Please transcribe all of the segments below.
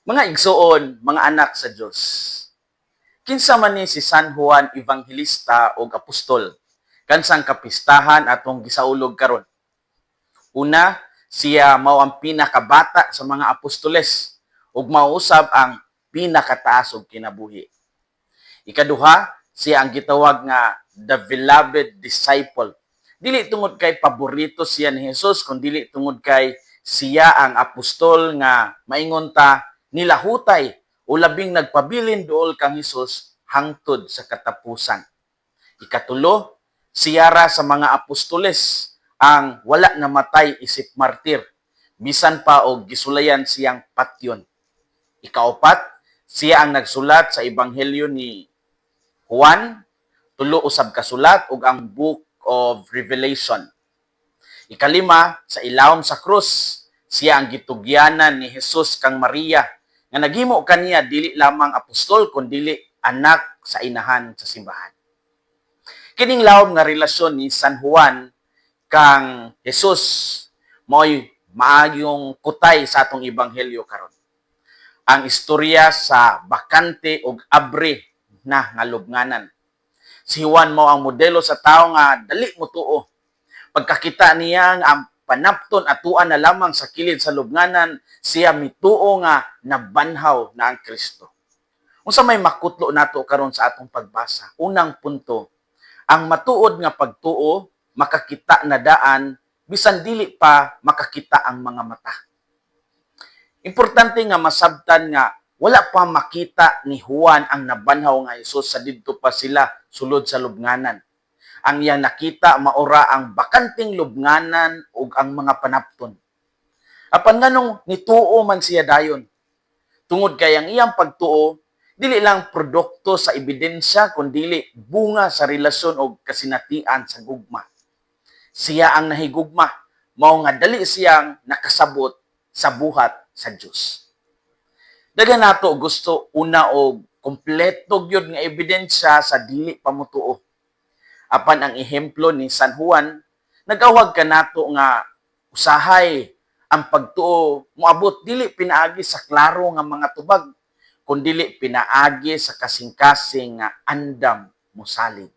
Mga igsuon, mga anak sa Dios. Kinsa man ni si San Juan Evangelista og Apostol? Kansang kapistahan atong gisaulog karon. Una, siya mao ang pinakabata sa mga apostoles ug mao usab ang pinakataas og kinabuhi. Ikaduha, siya ang gitawag nga the beloved disciple. Dili tungod kay paborito siya ni Jesus, kun dili tungod kay siya ang apostol nga maingon ta nilahutay o labing nagpabilin duol kang Hesus hangtod sa katapusan. Ikatulo, siya ra sa mga apostoles ang wala namatay isip martir, bisan pa og gisulayan siyang patyon. Ikaupat, siya ang nagsulat sa Ebanghelyo ni Juan, tulo usab ka sulat ug ang Book of Revelation. Ikalima, sa ilawom sa krus, siya ang gitugyanan ni Jesus kang Maria nga naghimo kaniya dili lamang apostol kun dili anak sa inahan sa simbahan. Kining lawom nga relasyon ni San Juan kang Jesus mao'y maayong kutay sa atong ebanghelyo karon. Ang istorya sa bakante ug abre na nga lubnganan. Si Juan mao ang modelo sa tawo nga dali motuo. Pagkakita niya nga ang panapton atuan na lamang sa kilid sa lubnganan, siya mituo nga nabanhaw na ang Kristo. Unsa may makutlo nato karon sa atong pagbasa? Unang punto, ang matuod nga pagtuo makakita na daan bisan dili pa makakita ang mga mata. Importante nga masabtan nga wala pa makita ni Juan ang nabanhaw nga Hesus sa didto pa sila sulod sa lubnganan. Ang iyang nakita mao ra ang bakanteng lubnganan ug ang mga panapton. Apan nganong nituo man siya dayon? Tungod kay ang iyang pagtuo dili lang produkto sa ebidensya kundili bunga sa relasyon og kasinatian sa gugma. Siya ang nahigugma, mao nga dali siyang nakasabot sa buhat sa Dios. Daghan nato gusto una og kompleto gyud nga ebidensya sa dili pa motuo. Apan ang ehemplo ni San Juan nagawag kanato nga usahay ang pagtuo moabot dili pinaagi sa klaro nga mga tubag kundili pinaagi sa kasing-kasing nga andam mosalig.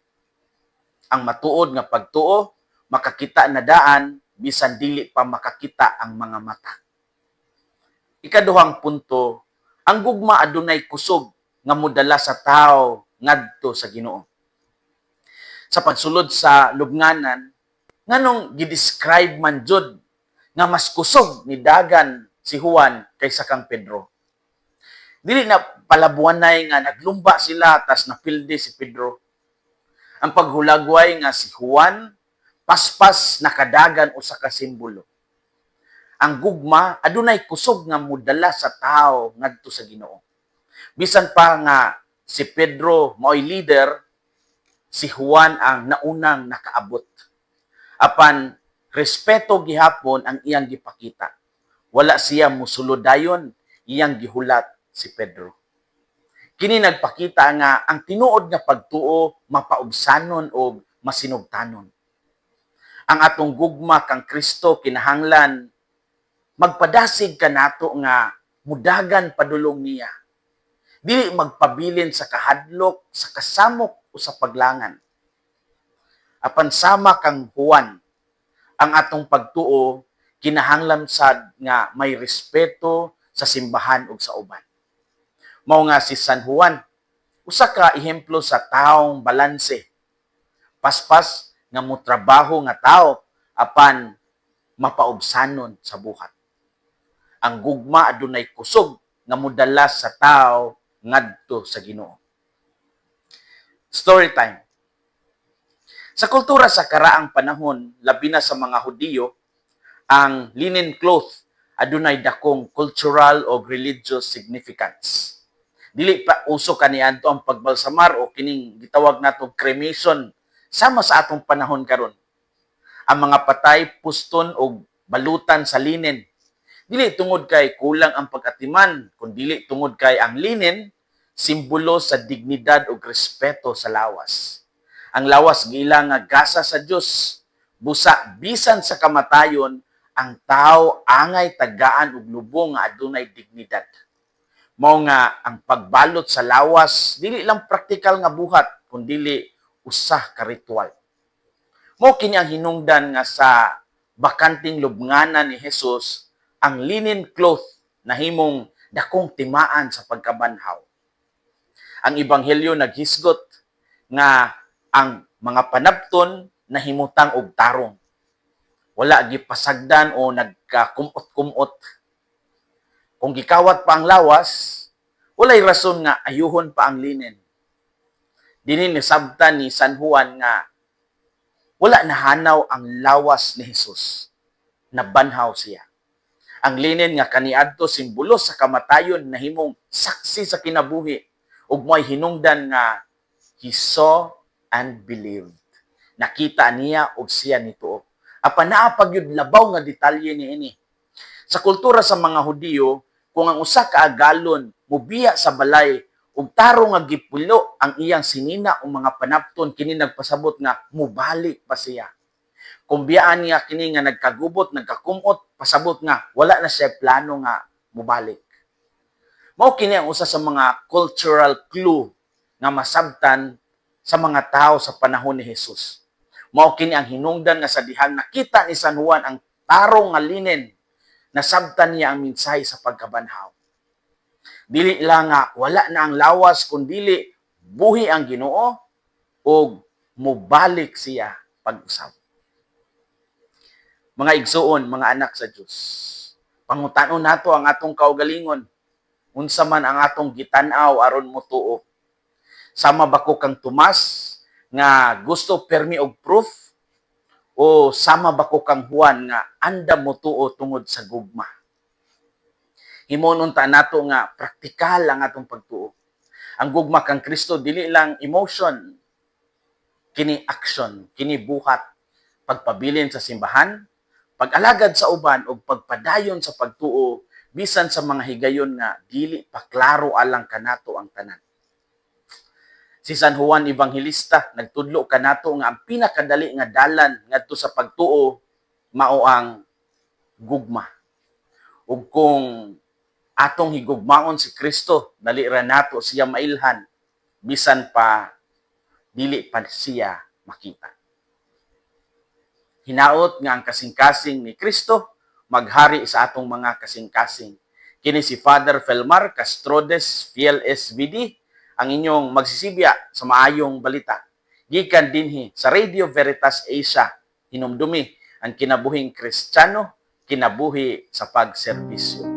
Ang matuod nga pagtuo makakita na daan bisan dili pa makakita ang mga mata. Ikaduhang punto, ang gugma adunay kusog nga modala sa tao ngadto sa Ginoo. Sa pagsulod sa lubnganan, nganong gi-describe man jud nga mas kusog ni dagan si Juan kaysa kang Pedro? Dili na palabuanay nga naglumba sila tas napildi si Pedro. Ang paghulagway nga si Juan paspas nakadagan usa ka simbolo. Ang gugma adunay kusog nga modala sa tao ngadto sa Ginoo. Bisan pa nga si Pedro mao'y leader, si Juan ang naunang nakaabot. Apan respeto gihapon ang iyang gipakita. Wala siya musulod dayon, iyang gihulat si Pedro. Kini nagpakita nga ang tinuod nga pagtuo mapaubsanon o masinugtanon. Ang atong gugma kang Kristo kinahanglan magpadasig kanato nga mudagan padulong niya. Dili magpabilin sa kahadlok, sa kasamok o sa paglangan. Apan sama kang Juan, ang atong pagtuo kinahanglan sad nga may respeto sa simbahan ug sa uban. Mao nga si San Juan, usa ka ehemplo sa taong balanse. Paspas nga motrabaho nga tao apan mapaubsanon sa buhat. Ang gugma adunay kusog nga modala sa tao ngadto sa Ginoo. Story time. Sa kultura sa karaang panahon, labi na sa mga Hudiyo, ang linen cloth adunay dakong cultural o religious significance. Dili pa uso kaniadto ang pagbalsamar o kining gitawag nato cremation sama sa atong panahon karon. Ang mga patay puston og balutan sa linen. Dili tungod kay kulang ang pag-atiman, kundi tungod kay ang linen simbolo sa dignidad ug respeto sa lawas. Ang lawas giila nga gasa sa Dios, busa bisan sa kamatayon ang tao angay tagaan og lubong nga adunay dignidad. Mao nga ang pagbalot sa lawas dili lang praktikal nga buhat kundili usa ka ritual. Mao kini ang hinungdan nga sa bakanting lubnganan ni Jesus, ang linen cloth nahimong dakong timaan sa pagkabanhaw. Ang Ebanghelyo naghisgot nga ang mga panapton nahimutang og tarong. Wala gipasagdan o nagkakumot-kumot. Kung gikawat pa ang lawas, walay rason nga ayuhon pa ang linen. Dinhi nisabtan ni San Juan nga wala nahanaw ang lawas ni Jesus. Nabanhaw siya. Ang linen nga kaniadto simbolo sa kamatayon nahimong saksi sa kinabuhi ug mo'y hinungdan nga he saw and believed. Nakita niya ug siya nituo. Apan naa pa gyud labaw nga detalye niini. Sa kultura sa mga Hudiyo, kung ang usa ka agalon mubiya sa balay ug tarong nga gipulo ang iyang sinina o mga panapton, kini nagpasabot nga mubalik pa siya. Kung biyaan niya kini nga nagkagubot, nagkakumot, pasabot nga wala na siya plano nga mubalik. Mao kini ang usa sa mga cultural clue nga masabtan sa mga tao sa panahon ni Jesus. Mao kini ang hinungdan nga sa dihang nakita ni San Juan ang tarong nga linen, nasabtan niya ang mensahe sa pagkabanhaw. Dili lang nga wala na ang lawas, kundili buhi ang Ginoo ug mubalik siya pag-usab. Mga igsuon, mga anak sa Dios. Pangutanon nato ang atong kaugalingon. Unsa man ang atong gitan-aw aron motuo? Sama ba ko kang Tomas nga gusto permi og proof o sama ba ko kang Juan nga andam motuo tungod sa gugma? Himuon unta nato nga praktikal ang atong pagtuo. Ang gugma kang Kristo dili lang emotion, kini action, kini buhat, pagpabilin sa simbahan, pag-alagad sa uban ug pagpadayon sa pagtuo bisan sa mga higayon nga dili pa klaro alang kanato ang tanan. Si San Juan Evangelista nagtudlo kanato nga ang pinakadali nga dalan ngadto sa pagtuo mao ang gugma. Ug kung atong higugmaon si Kristo, dali ra nato siya mailhan bisan pa dili pa siya makita. Hinaot nga ang kasing-kasing ni Kristo maghari sa atong mga kasing-kasing. Kini si Father Felmar Castrodes, Fiel SVD, ang inyong magsisibya sa maayong balita. Gikan dinhi sa Radio Veritas Asia, hinumdumi ang kinabuhing Kristiyano, kinabuhi sa pagserbisyo.